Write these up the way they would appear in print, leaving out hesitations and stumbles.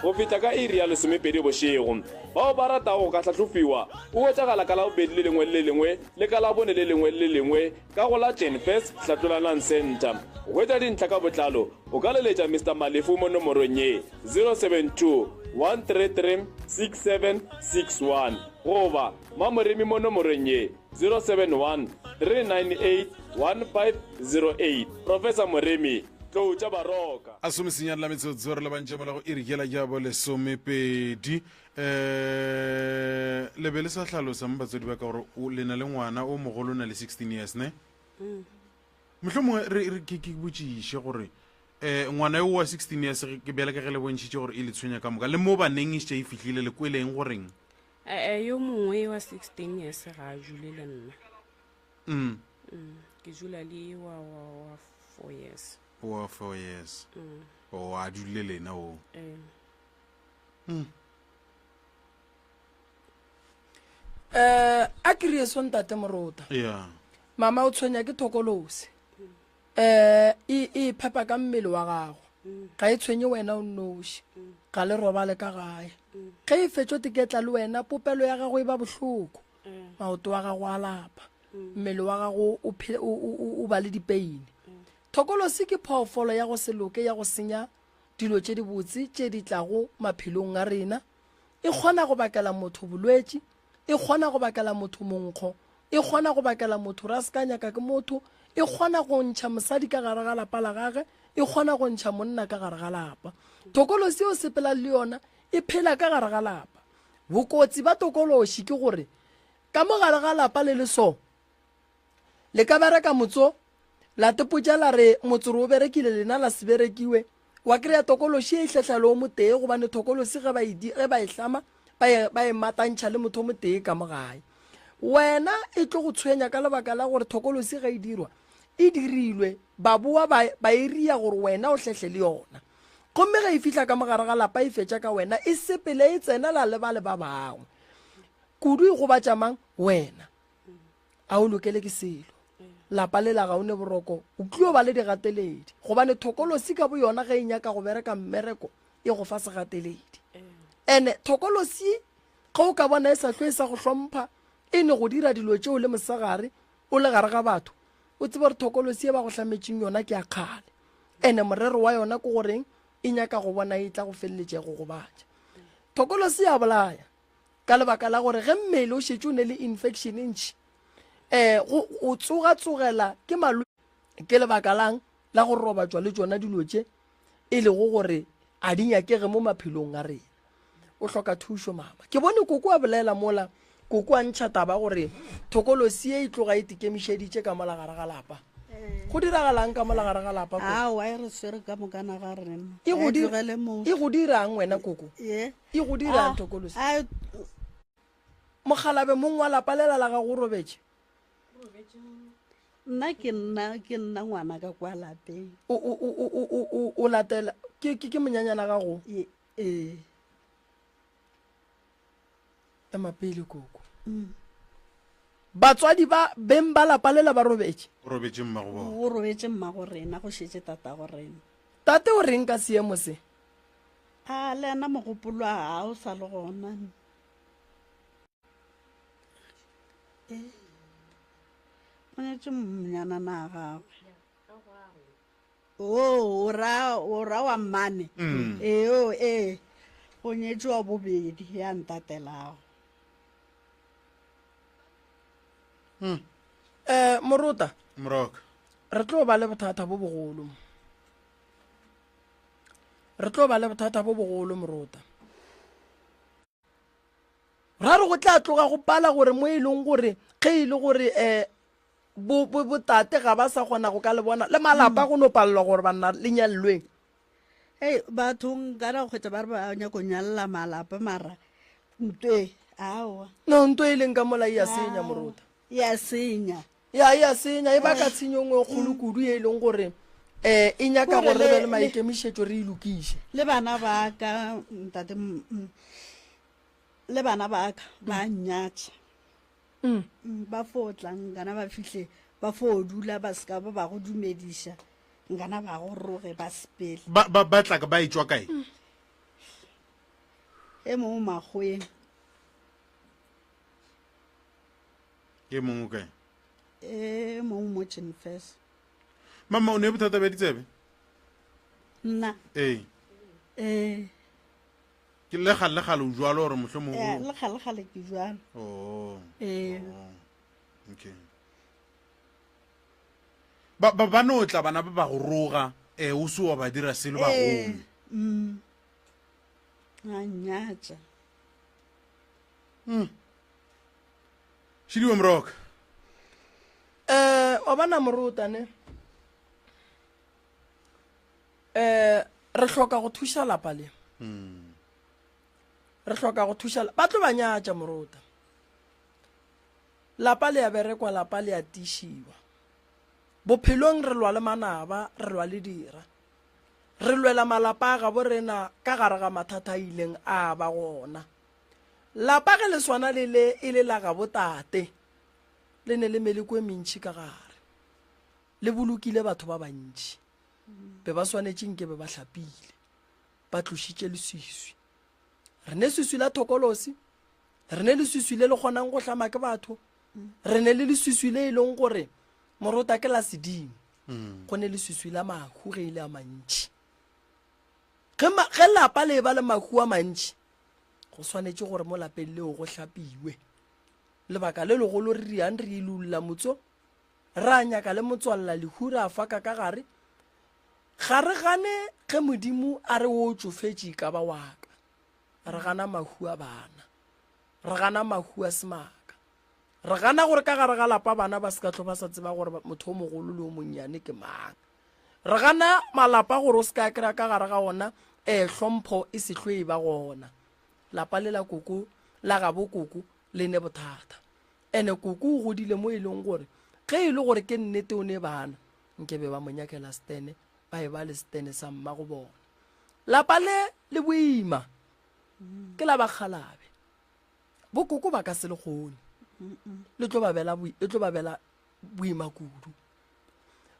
Go fihla ka iri ya lesomepedi bošego. Bao ba ratago go ka hlahlofiwa o hwetšagala ka Labobedi le lengwe le le lengwe le ka Labone le lengwe le le lengwe ka go la Genfest Hlatlolanang Centre. Go hwetša dintlha ka botlalo o ka leletša Mister Malefu mo nomorong ye, 072 133 6761 goba Mamoremi mo nomorong ye, 071 398 1508. Professor Moremi, Tlou tša Baroka. A somesenyane la metsotso re lebantše mola go iri yela ya bo lesomepedi. Um le be le sa hlalosa mo batswadi ba ka gore o le na le ngwana o mogolo o na le 16 years ne? Mm. Mohlomongwe re re ke ke botšiše gore um ngwana yo wa 16 years ke bjale ka ge le bontšhitše gore e le tshwenya ka moka le mo baneng e šetše e fihlile le kweleng goreng? Ee, yo mongwe wa 16 years ga a dule le nna. Mm. Mm, ke dula le wa wa wa 4 years. Wa 4 years. Mm. O a dule lena o. Eh. Mm. Eh, a ke re so ntate Morota. Yeah. Mama o tshwenya ke thokolosi. Eh, e e phepa ka mmele wa gago. Ga e tshwenye wena o nnoši. Ga le robale ka gae. Ge e fetšo teketla le wena popelo ya gago e ba bohloko. Maoto a gago a lapa. Mmele wa gago o o o ba le dipeine. Thokolosi ke phoofolo ya go se loke ya go senya dilo tše dibotse tše di tlago maphelong a rena. E kgona go bakela motho bolwetši, e kgona go bakela motho monkgo, e kgona go bakela motho ra se ka nyaka ke motho, e kgona go ntšha mosadi ka gare ga lapa la gage, e kgona go ntšha monna ka gare ga lapa. Tokolosi o sepelang le yona e phela ka gare ga lapa. Bokotsi ba tokološi ke gore ka mo gare ga lapa le le so, le ka bereka motso, la tepotša la re motsoro o berekile lena la se berekiwe, wa kry-a tokološi e hlehla le o motee gobane thokolosi ge ba e, ge ba e hlama ba e, ba e matantšha le motho o motee ka mo gae. Wena e tlo go tshwenya ka lebaka la gore thokolosi ge e dirwa e dirilwe ba boa ba, ba e ria gore wena o hlehle le yona. Gomme ge e fihla ka mogare ga lapa e fetša ka wena e sepele e tsenela le bale ba bangwe. Kudu e gobatša mang? Wena. A o lokele ke selo. Lapa lela ga o ne boroko, o tlio ba le digateledi. Gobane thokolosi ka boyona ge e nyaka go bereka mmereko e go fa segateledi. Ene thokolosi ge o ka bona e sa hlwe e sa go hlompha, e ne go dira dilo tšeo le mosegare o le gare ga batho, o tsebe gore thokolosi e ba go hlametšeng yona ke ya kgale. Ene morero wa yona ke goreng e nyaka go bona e tla go feleletša e go gobatša. Thokolosi ya bolaya. Ka lebaka la gore ge mmele o šetše o ne le infection e ntši, um go o tsoga-tsogela ke malwetši. Ke lebaka lang la go robatšwa le tšona dilo tše e lego gore a di nyakege mo maphelong a rena? O hloka thušo mama. Ke bone koko a bolela mola, koko a ntšha taba gore thokolosi ye e tloga e tikemišeditše ka mola gare ga lapa. Go diragalang ka mola gare ga lapa? Koko? Aowa, e re swere ka mokana ga rena. E go Ga e di- tlogele motho. e go dirang wena koko? Ye. E go dirang thokolosi? Mokgalabe mong wa lapa lela la gago o robetše? Nna ke nna ke nna ngwana ka kwa lapeng. O o o o o o o latela ke ke ke monyanyana gago? Ee. Ema pele koko. Mm. Batswadi ba beng ba lapa lela ba robetše? O robetše mmago bona. O robetše mmago rena go šetše tatago rena. Tate o reng ka seemo se? A le yena mogopolo a o sa le gona. E o nyetše monyanana a gagwe. O o ra o ra wa mmane. Mm. Ee o ee o nyetše wa bobedi ya ntatelago. Mm. Eh Morota. Moroka. Re tlo ba le bothata bo bogolo. Re tlo ba le bothata bo bogolo morota. Ra re go tla tloga go pala gore mo e leng gore ge e le gore um bo, bo, botate ga ba sa kgona go ka le bona le malapa go no palelwa gore banna le nyalelweng. Ei batho nka ra kgwetsa ba re ba nyako nyalela malapa mara ntwe aowa. No nto e leng ka mola e ya senya morota. Ya senya. Ya e a senya, e baka tshenyo nngwe e kgolo kudu ye e leng gore um e nyaka gore re be le maikemišetšo re e lokiše. Le bana ba ka ntate, le bana ba ka ba nnyatša. Mm. Ba fo tla nkana ba fihle ba fo dula ba se ka ba ba go dumediša nkana ba go roge ba sepele. Ba ba ba tla ba etšwa kae? E mongwe makgoeng. E mongwe o kae? E mongwe mo Chinfes. Mama, o ne bothata bja ditsebe? Nna. Ee. Ee. Ke le gale le gale o jwalo gore mohlomongwe Eh, le gale gale ke jwalo. Oh. Ee. Oh. Okay. Ba ba ba no tla bana ba ba go roga, eh o se wa ba dira selo ba Ee. gome. Mm. A nnyatša. Šidiwe Moroka. Eh, wa bona moruta ne. Eh, re hloka go thuša lapa le. Re hloka go thuša ba tlo ba nyatša moruta. Lapa le a berekwa, lapa le a tiišiwa. Bophelong re lwa le manaba, re lwa le dira. Re lwela malapa a gabo rena ka gare ga mathata a ileng a ba gona. Lapa ge le swana le le e le la gabo tate, le ne le meleko e mentši ka gare. Le bolokile batho ba bantši. Be ba swanetše nke be ba hlapile, ba tlošitše leswiswi. Re ne swiswi la thokolosi, re ne leswiswi le le kgonang go hlama ke batho, re ne le leswiswi le e leng gore morota ke la sedimo. Go ne leswiswi la mahu ge e le a mantši. Ge, ma, ge lapa le eba le mahu a mantši, go swanetše gore mo lapeng leo go hlapiwe. Lebaka le legolo re riang re ilulla motso, ra nyaka le motswalla lehu ra faka ka gare. Ga re gane ge Modimo a re o tšofetše ka ba wa ka. Re gana mahu a bana. Re gana mahu a semaka. Re gana gore ka gare ga lapa bana ba se ka tlo ba sa tseba gore motho o mogolo le o monnyane ke mang. Re gana malapa gore o se ka kry-a ka gare ga ona um hlompho e se hlwe e ba gona. Lapa le la koko la gabo koko le ne bothata. Ene koko o godile mo e leng gore ge e le gore ke nnete o ne bana nke be ba mo nyakela stene ba e ba le stene sa mma go bona. Lapa le le boima ke la bakgalabe. Bokoko ba ka se le kgone. Le tlo ba bela e tlo ba bela boima kudu.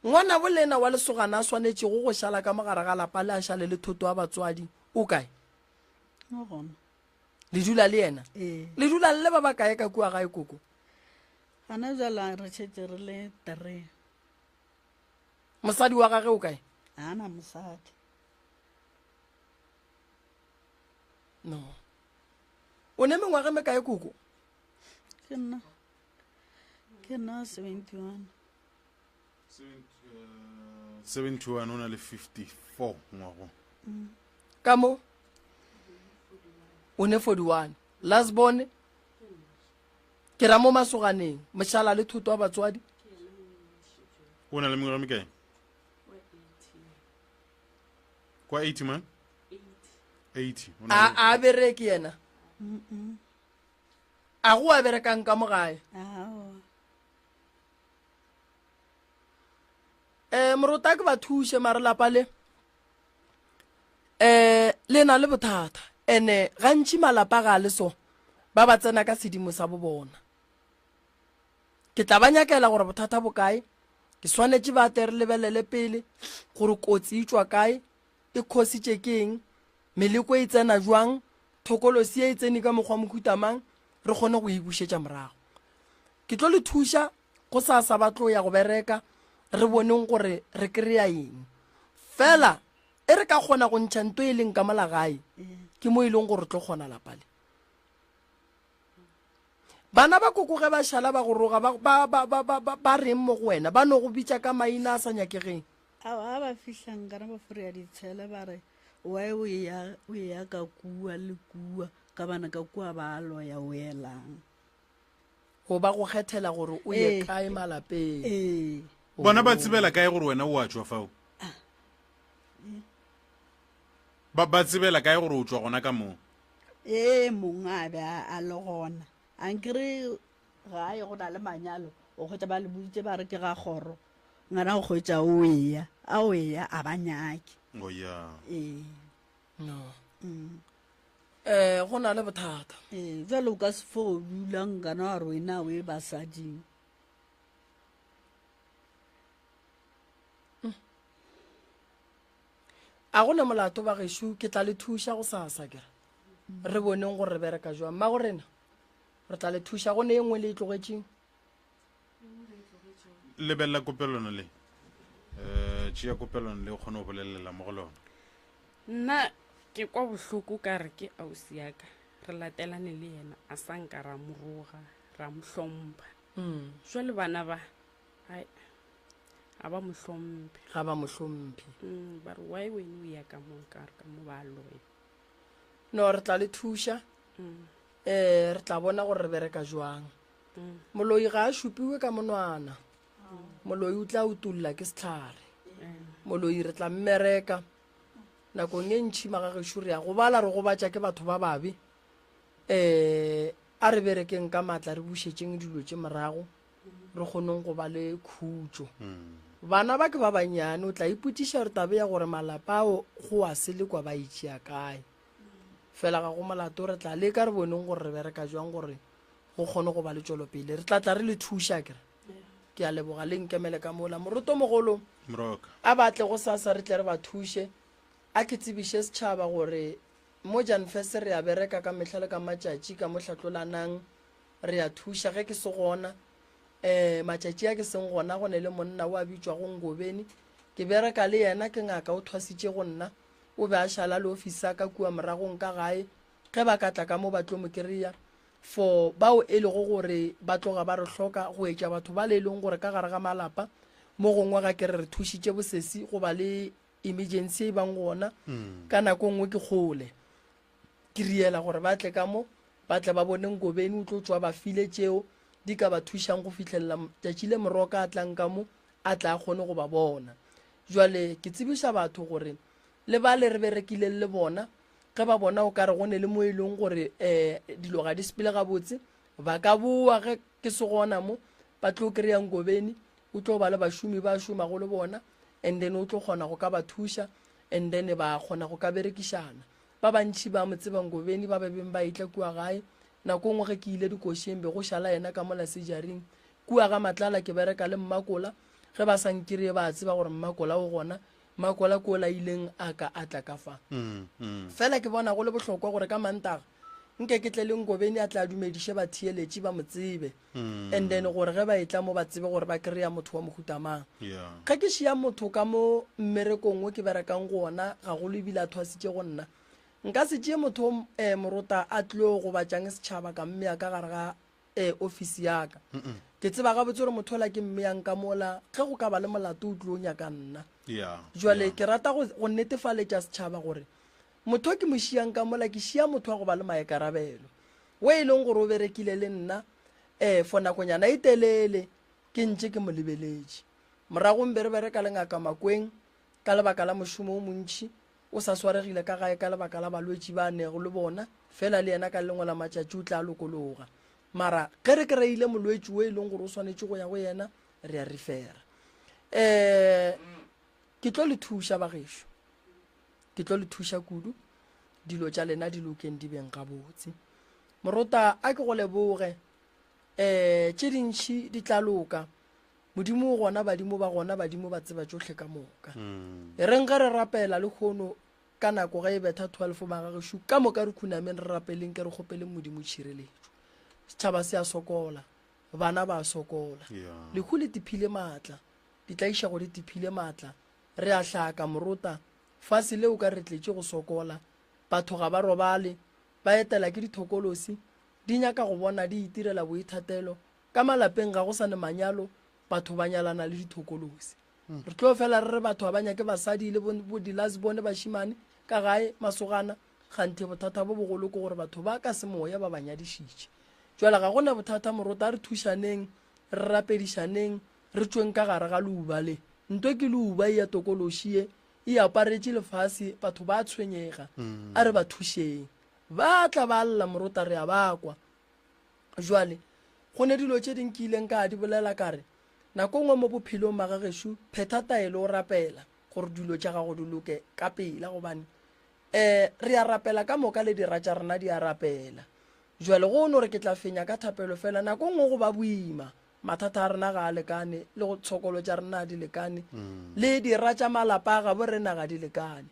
Ngwanabo lena wa lesogana a swanetšego go šala ka mogare ga lapa le a šale le thoto ya batswadi o kae? O gona. Le dula le yena? Ee. Le dula le le ba bakae ka kua gae koko? Gona jwale re šetše re le three. Mosadi wa gage o kae? Ga a na mosadi. No. O ne mengwaga e mekae koko? Ke nna. Ke nna 71. 71 o na le 54 ngwago. Ka mo? O ne 41. Last born? Ke ra mo masoganeng, mošala le thoto wa batswadi. O na le mengwaga mekae? Kwa 80 man? 80. O na le- A a bereke yena? A go a berekang ka mo gae? Aowa. Eh morota ke ba thuše mare lapa le eh le na le bothata ene gantši malapa ga le so ba ba tsena ka sedimo sa bo bona. Ke tla ba nyakela gore bothata bo kae. Ke swanetše ba tle re lebelele pele gore kotsi e tšwa kae, e khositše ke eng, meleko e tsena jwang, thokolosi e tsene ka mokgwa mohuta mang, re kgone go e bušetša morago. Ke tlo le thuša go sasa ba tlo ya go bereka, re boneng gore re kry-a eng. Fela e re ka kgona go ntšha nto e leng ka mola gae, ke mo e leng gore tlo kgona lapa le. Bana ba koko ge ba šala ba go roga ba, ba, ba, ba, ba, ba, ba reng mo go wena? Ba no go bitša ka maina a sa nyakegeng. Ao, a ba fihla nkana ba foreya ditshele ba re, Why o eya, o eya ka kua le kua, ka bana ka kua ba loya o elang. Go ba go kgethela gore o ye Ee. kae malapeng. Ee. Bona ba tsebela kae gore wena o a tšwa fao? Ba, ba tsebela kae gore o tšwa gona ka moo? Ee, mong a be a, a le gona. Ankere gae go na le manyalo, o hwetša ba le boditše ba re ke ga kgoro. Ngwana o hwetša o eya, a o eya a ba nyake. Oh ya. Ee. No. Eh, go na le bothata. Ee, jwale o ka se fo dula nkana wa re wena o ye basading. A go ne molato ba gešo, ke tla le thuša go sasa kere. Re boneng gore re bereka jwang. Mmago rena, re tla le thuša. Go ne e nngwe le e tlogetšeng? Lebelela kopelwana le. Um tšea kopelwana le o kgone go bolelela mo go lona. Nna ke kwa bohloko ka re ke ausi ya ka, re latelane le yena, a sa nka ra mo roga, ra mo hlompha. Jwale bana ba, ai, ga ba mo hlomphe. Ga ba mo hlomphe. Ba re, why wena o ya ka mo, ka re ka mo ba loya. No, re tla le thuša. Um re tla bona gore re bereka jwang. Moloi ga a šupiwe ka monwana. Moloi o tla utulla ke sehlare. Moloi re tla mmereka. Nakong e ntšhi magagešo re a gobala, re gobatša ke batho ba babe. Um a re berekeng ka maatla, re bušetšeng dilo tše morago, re kgoneng go ba le khutšo. Bana ba ke ba bannyane, o tla ipotšiša gore tabe ya gore malapa ao go a selekwa ba e tšea kae. Fela ga go molato, re tla leka re boneng gore re bereka jwang gore go kgone go ba le tšwelopele. Re tla tla re le thuša kere. Ke a leboga, le nkemele ka mola. Moroto mogolo Moroka. a ba tle go sasa re tle re ba thuše. A ke tsebiše setšhaba gore mo Jan First re a bereka ka mehla le ka matšatši ka mo hlatlolanang, re a thuša. Ge ke se gona, um matšatši a ke seng gona go ne le monna o a bitšwago Ngobeni, ke bereka le yena, ke ngaka, o thwasitše go nna. O be a šala le ofisi ya ka kua moragong ka gae. Ge ba ka tla ka mo ba tlo mo kry-a. For bao e lego gore ba tloga ba re hloka go etša batho bale e leng gore ka gare ga malapa mo gongwe ga ke re re thušitše bosesi goba le emergency e bang gona ka nako nngwe ke kgole ke riela gore ba tle ka mo ba tle ba bone Nkobeni o tlo tšwa ba file tšeo di ka ba thušang go fihlelela tšatši le Moroka a tlang ka mo a tla a kgone go ba bona. Jwale ke tsebiša batho gore le bale re berekileng le bona Ge ba bona o ka re go ne le mo e leng gore um dilo ga di sepele gabotse, ba ka boa ge ke se gona mo, ba tlo kry-a Ngobeni, o tlo ba le bašomi ba šomago le bona, and then o tlo kgona go ka ba thuša, and then ba kgona go ka berekišana. Ba bantši ba mo tseba Ngobeni, ba ba beng ba etla kua gae. Nako nngwe ge ke ile dikošeng be go šala yena ka mola sejaring. Kua ga Matlala ke bereka le Mmakola, ge ba sa nkireye ba a tseba gore Mmakola o gona, Makola ko la ileng a ka a tla ka fa. Fela ke bona go le bohlokwa gore ka Mantaga nke ke tle le Nkobeni a tle a dumediše batheeletši ba mo tsebe and then gore ge ba etla mo ba tsebe gore ba kry-a motho wa mohuta mang. Ge ke šia motho ka mo mmerekong wo ke berekang go ona gagolo ebile a thwasitše go nna, nka se tšee motho o morota a tlo gobatšang setšhaba ka mmea ka gare ga Ee, ofisi ya ka. Ke tseba gabotse gore motho ola ke mmeyang ka mola, ge go ka ba le molato o tlo nyaka nna. Yeah, Jwale yeah. ke rata go, go netefaletša setšhaba gore motho o ke mo šiang ka mola, ke šia motho wa go ba le maikarabelo, o e leng gore o berekile le nna um for nakonyana e telele ke ntše ke mo lebeletše. Moragong be re bereka le Ngaka Makweng ka lebaka la mošomo o montši, O sa swaregile ka gae ka lebaka la balwetši ba a nego le bona, fela le yena ka le lengwe la matšatši o tla lokologa. Mara ge re kry-ile molwetši wo e leng gore o swanetše go ya go yena, re a refera. Um ke tlo le thuša bagešo, ke tlo le thuša kudu, dilo tša lena di lokeng di beng gabotse. Morota a ke go leboge, um tše dintši di tla loka. Modimo o gona, badimo ba gona, badimo ba tseba tšohle ka moka. E reng ge re rapela lehono ka nako ge e betha 12 magagešo ka moka re khunameng re rapeleng ke re kgopeleng Modimo tšhireletšo. Setšhaba se a sokola, bana ba a sokola. Yeah. Lehu le tiphile maatla, ditlaišego di tiphile maatla, re a hlaka morota, fase le o ka re tletše go sokola, batho ga ba robale, ba etela ke dithokolosi, di nyaka go bona di itirela boithatelo, Ka malapeng ga go sa ne manyalo, batho ba nyalana le dithokolosi. Re tlo fela re re batho ga ba nyake basadi le bo di-lasbone bašemane ka gae, masogana, kganthe bothata bo bogolo ke gore batho ba ka semoya ba ba nyadišitše. Jwale ga go na bothata morota, a re thušaneng, re rapedišaneng, re tšweng ka gare ga leuba le. Nto ke leuba e ya tokološi ye e aparetše lefase, batho ba a tshwenyega, a re ba thušeng. Ba tla ba lla morota re a ba kwa. Jwale, go ne dilo tše ding ke ileng ka di bolela ka re, Nako nngwe mo bophelong magagešo, phetha taelo o rapela gore dilo tša gago di loke ka pela, gobane um re a rapela ka moka le dira tša rena di a rapela. Jwale go no re ke tla fenya ka thapelo fela, nako nngwe go ba boima. Mathata a rena ga a lekane, le go tshokolo tša rena ga di lekane, le dira tša malapa a gabo rena ga di lekane.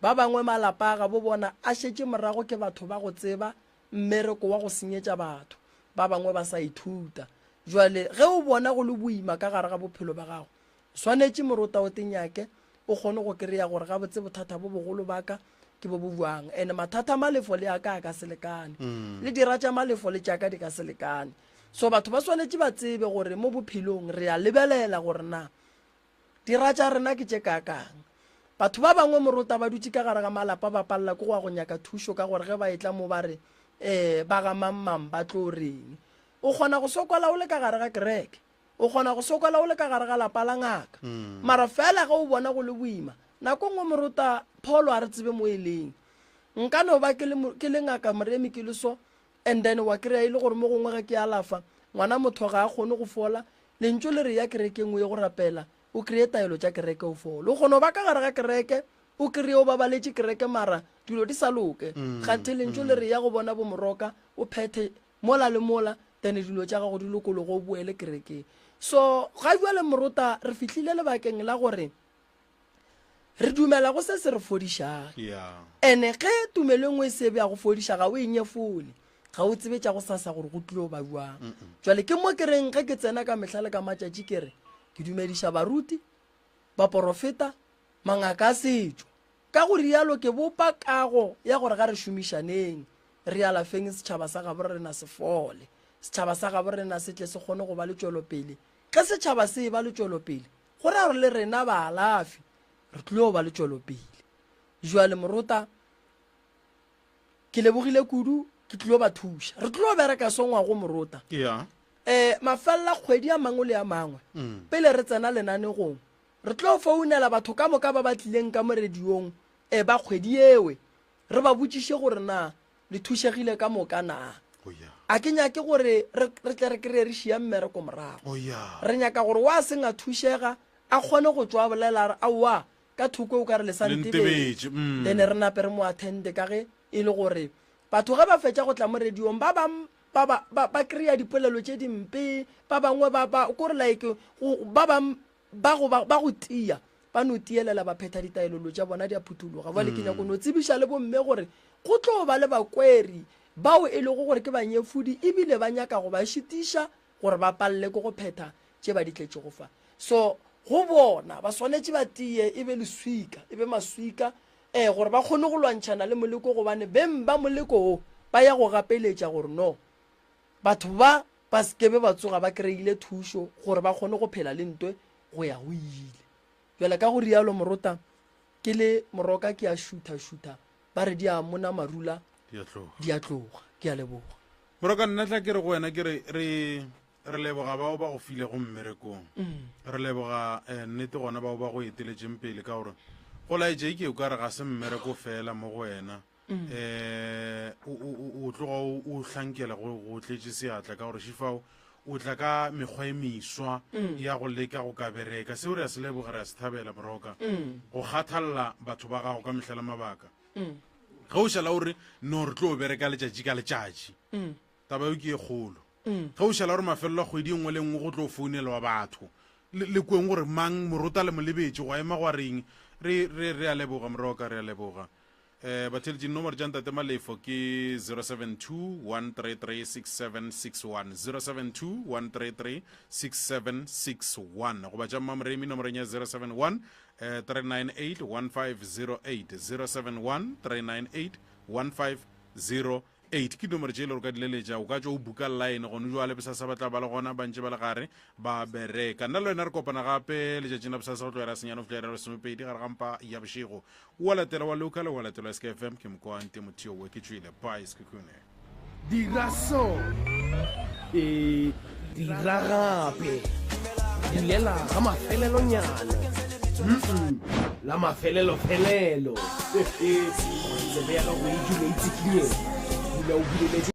Ba bangwe malapa a gabo bona a šetše morago ke batho ba go tseba mmereko wa go senyetša batho. Ba bangwe ba sa ithuta. Jwale ge o bona go le boima ka gare ga bophelo ba gago, swanetše morota o te nyake o kgone go kry-a gore gabotse bothata bo bogolo ba ka ke bo bo bjang. And mathata a malefo le a ka a ka se lekane. Le dira tša malefo le tša ka di ka se lekane. So batho ba swanetše ba tsebe gore mo bophelong re a lebelela gore na Dira tša rena ke tše kaakang. Batho ba bangwe morota ba dutše ka gare ga malapa ba palela ke go ya go nyaka thušo ka gore ge ba etla mo ba re um ba ga mang-mang ba tlo reng. O kgona go sokola o le ka gare ga kereke, o kgona go sokola o le ka gare ga lapa la ngaka. Mara fela ge o bona go le boima, nako nngwe morota pholo a re tsebe mo e leng. Nka no ba ke le, ke le ngaka Moremi ke le so, and then wa kry-a e le gore mo gongwe ge ke alafa ngwana motho ga a kgone go fola lentšu le re ya kerekeng o ye go rapela o kry-e taelo tša kereke o fole o kgona go ba ka gare ga kereke o kry-e o babaletše kereke mara dilo di sa loke mm, kganthe lentšu le mm. re ya go bona bomoroka o phethe mola le mola then dilo tša gago di lokologo o boele kerekeng so ga jale morota re fihlile lebakeng la gore Re dumela go se se re fodišang. Ene ge tumelo e nngwe e se be ya go fodiša, ga o e nyefole. Ga o tsebe tša go sasa gore go tlilo ba jwang. Jwale ke mo ke reng ge ke tsena ka mehla le ka matšatši ke re, ke dumediša baruti, baporofeta, mangaka a setšo. Ka go rialo ke bopa kago ya gore ga re šomišaneng, re alafeng setšhaba sa gabo rena se fole. Setšhaba sa gabo rena se tle se kgone go ba le tšwelopele. Ge setšhaba se eba le tšwelopele, Go ra gore le rena baalafi re tlilo ba le tšwelopele. Jwale morota, ke lebogile kudu, ke tlilo ba thuša. Re tlilo bereka so ngwago morota. Yeah. Eh, mafelela kgwedi a mangwe le a mangwe, mm. pele re tsena lenanegong, re tlo founela batho ka moka ba ba tlileng ka mo radiong eh, ba kgwedi ewe, re ba botšiše gore na le thušegile ka moka na. Oh, yeah. A ke nyake gore re re tle re kry-e re šia mmereko morago. Oh, yeah. Re nyaka gore wa seng a thušega a kgone go tšwa a bolela a re aowa ka thoko o ka re le sa Le ntebetše. ntebetše, mm. Then re nape re mo attende ka ge e le gore batho ge ba fetša go tla mo radiong ba bang ba ba ba ba kry-a dipolelo tše dimpe, ba bangwe ba ba kore like go ba bang Ba go ba, ba go tia, ba no tielela ba phetha ditaelolo tša bona di a phuthologa. Bjale ke nyako no tsebiša le bomme gore go tlo ba le bakweri bao e lego gore ke banyefodi ebile ba nyaka go ba šitiša gore ba palele ke go phetha tše ba di tletšego fa. So go bona ba swanetše ba tie e be leswika, e be maswika, ee, gore ba kgone go lwantšhana le moleko gobane beng ba moleko wo ba ya go gapeletša gore no batho ba ba se ke be ba tsoga ba kry-ile thušo gore ba kgone go phela le ntwe go ya go ile. Bjale ka go rialo morota ke le moroka ke a šutha-šutha ba re di a mona marula Di a tloga. di a tloga. Ke a leboga. Moroka nna tla ke re go wena ke re re re leboga bao ba go filego mmerekong. Re leboga eh, nnete gona bao ba go eteletšeng pele ka gore go laetša eke o ka re ga se mmereko fela mo go wena. um o tloga o hlankela go tletše seatla ka gore šifao o tla ka mekgwa e meswa mm. ya go leka go ka bereka seo re a se leboga re a se thabela moroka mm. go kgathalela batho ba gago ka mehla le mabaka mm. ge o šala o re no re tlo bereka letšatši ka letšatši taba eo ke e kgolo ge o šala gore mafelelo a kgwedi e nngwe le nngwe go tlo founelwa batho le kweng gore mang morota le molebetše go ema gwa reng re re re a leboga moroka re a leboga Eh, batheletši nomoro tša ntate Malefo ke 072 133 6761 072 133 6761 goba tša mmamoremi nomorong ya 071 eh, 398 1508 071 398 1508 8 ke dinomoro tše e le gore ka di leletša o ka tšwa o buka line gone jwale bosasa ba tla ba le gona ba ntše ba le gare ba bereka nna le wena re kopana gape letšatšing la bosasa go tloga senyane go fihla ira lesomepedi gare ga mpa ya bošego wa latela wa local wa latela wa skfm ke mokoante motheo we ke tšwele bye sekhukhune Dira so. Ee, dira gape. Dulela ga mafelelonyana. Mm-mm, la mafelelo-felelo. Gore tsebe ya gago e dule e tsikinyega. Dula o buleletše.